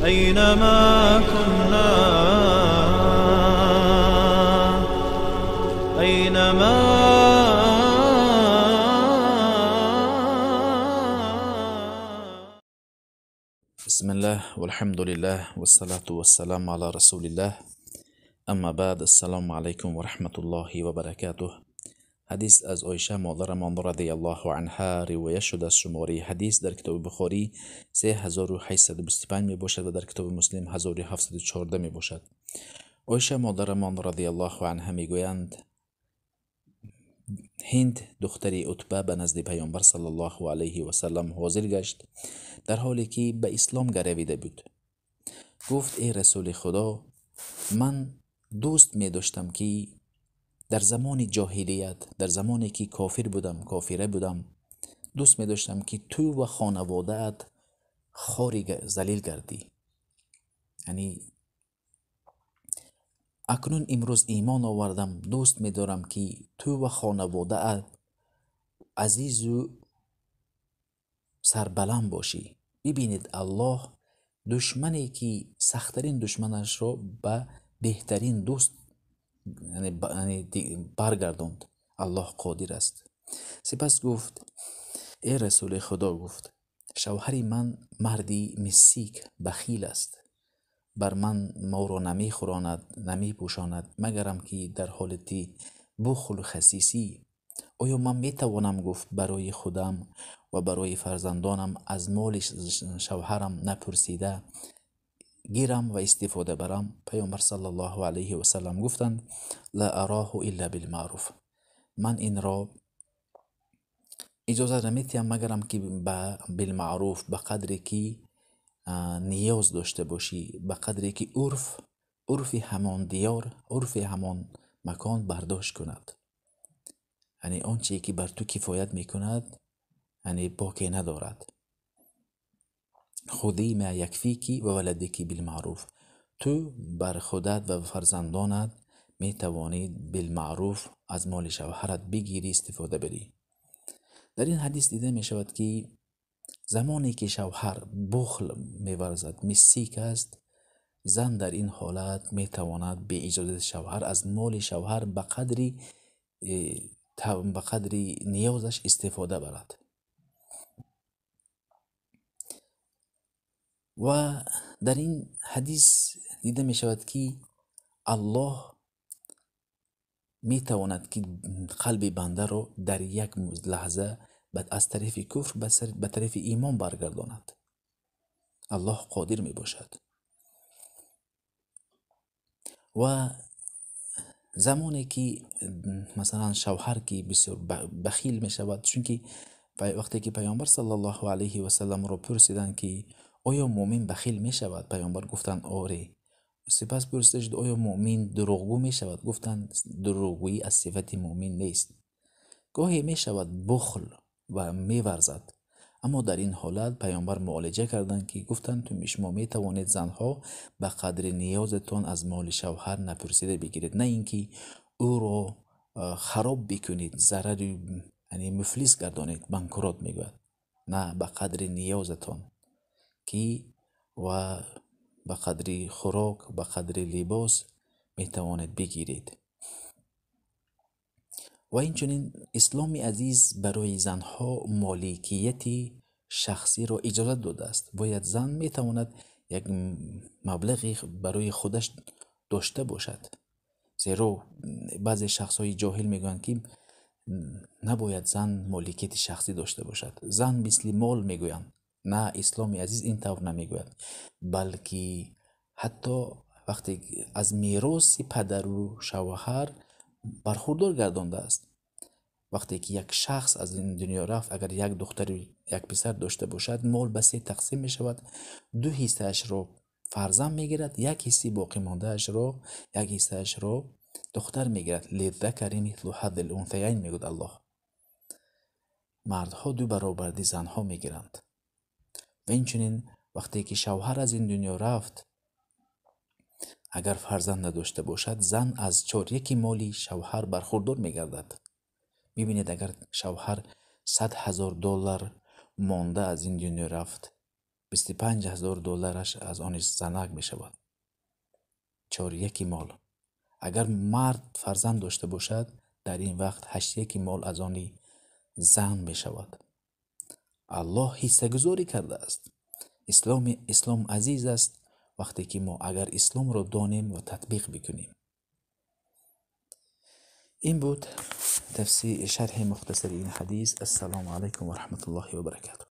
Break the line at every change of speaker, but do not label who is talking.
أينما كنا، أينما.
بسم الله والحمد لله والصلاة والسلام على رسول الله، اما بعد، السلام علیکم و رحمت الله و برکاته. حدیث از عایشه مادرمان رضی الله عنها روایت شده از شماره حدیث در کتاب بخاری 3825 می باشد و در کتاب مسلم 1714 می باشد. عایشه مادرمان رضی الله عنها می گویند هند دختر عتبه به نزد پیامبر صلی الله علیه و سلم حاضر گشت، در حالی که به اسلام گرویده بود. گفت ای رسول خدا، من دوست می داشتم که در زمان جاهلیت، در زمانی که کافر بودم، کافره بودم، دوست می داشتم که تو و خانواده‌ات خواری ذلیل گردی. یعنی اکنون امروز ایمان آوردم، دوست می دارم که تو و خانواده‌ات عزیز و سربلند باشی. ببینید الله دشمنی که سخت‌ترین دشمنش را به بهترین دوست یعنی برگرداند. الله قادر است. سپس گفت ای رسول خدا، گفت شوهر من مردی مسیک بخیل است، بر من ما را نمی خوراند نمی پوشاند، مگرم که در حالت بخل و خسیسی. آیا من می توانم، گفت، برای خودم و برای فرزندانم از مال شوهرم نپرسیده گیرم و استفاده برم؟ پیامبر صلی الله علیه و سلم گفتند لا اراه الا بالمعروف، من این را اجازه نمیتیم مگرم که بالمعروف، به قدری که نیاز داشته باشی، به قدری که عرف همان دیار، عرف همان مکان برداشت کند. یعنی آنچه که بر تو کفایت میکند یعنی باکی ندارد. خودی ما یکفیکی و ولدکی بالمعروف، تو بر خودت و فرزندانت می توانی بالمعروف از مال شوهرت بگیری، استفاده بری. در این حدیث دیده می شود که زمانی که شوهر بخل می ورزد، مسیک است، زن در این حالت می تواند به اجازه شوهر از مال شوهر به قدری نیازش استفاده برد. و در این حدیث دیده می شود که الله می تواند که قلب بنده را در یک لحظه از طرف کفر به طرف ایمان برگرداند. الله قادر می باشد. و زمانی که مثلا شوهر که بسیار بخیل می شود، چون که وقتی که پیامبر صلی الله علیه و سلم را پرسیدند که آیا مؤمن بخیل می شود؟ پیامبر گفتند آره. سپس پرسیده شد آیا مؤمن دروغگو می شود؟ گفتند دروغگویی از صفت مؤمن نیست. گاهی می شود بخل و می ورزد، اما در این حالت پیامبر معالجه کردند که گفتند تو شما می توانید زنها به قدر نیازتان از مال شوهر نپرسیده بگیرید، نه اینکه او را خراب بکنید، ضرر یعنی مفلس گردانید، بانکروت میگوید. نه، به قدر نیازتان که و به قدر خوراک، به قدر لباس می توانید بگیرید. و اینچنین اسلام عزیز برای زنها مالکیت شخصی را اجازه داده است. باید زن می تواند یک مبلغی برای خودش داشته باشد، زیرا بعضی شخص های جاهل میگویند که نباید زن مالکیت شخصی داشته باشد، زن مثل مال میگویند. نه، اسلام عزیز این طور نمیگوید، بلکه حتی وقتی از میراث پدر و شوهر برخوردار گردانده است. وقتی که یک شخص از این دنیا رفت، اگر یک دختر یک پسر داشته باشد، مال به سه تقسیم می شود. دو حصه اش را فرزند می گیرد، یک حصه باقی مانده اش را، یک حصه اش را دختر می گیرد. للذکر مثل حظ الانثیین می گوید الله. مردها دو برابر زنها می گیرند. و اینچنین وقتی که شوهر از این دنیا رفت، اگر فرزند نداشته باشد، زن از چاریک مالی شوهر برخوردار میگردد. میبینید اگر شوهر 100,000 دلار مانده از این دنیا رفت، 25 000 доллараш аз они занак мешавад, чоряки мол. Агар мард фарзанд дошта бошад, дар ин вақт ҳаштяки мол аз они зан мешавад. Аллоҳ ҳиссагузорӣ кардааст. Ислом азиз аст, вақте ки мо агар исломро донем ва татбиқ бикунем. Ин буд тафсир, шарҳи мухтасари ин ҳадис. Ассалому алайкум ва раҳматуллоҳи ва баракатуҳ.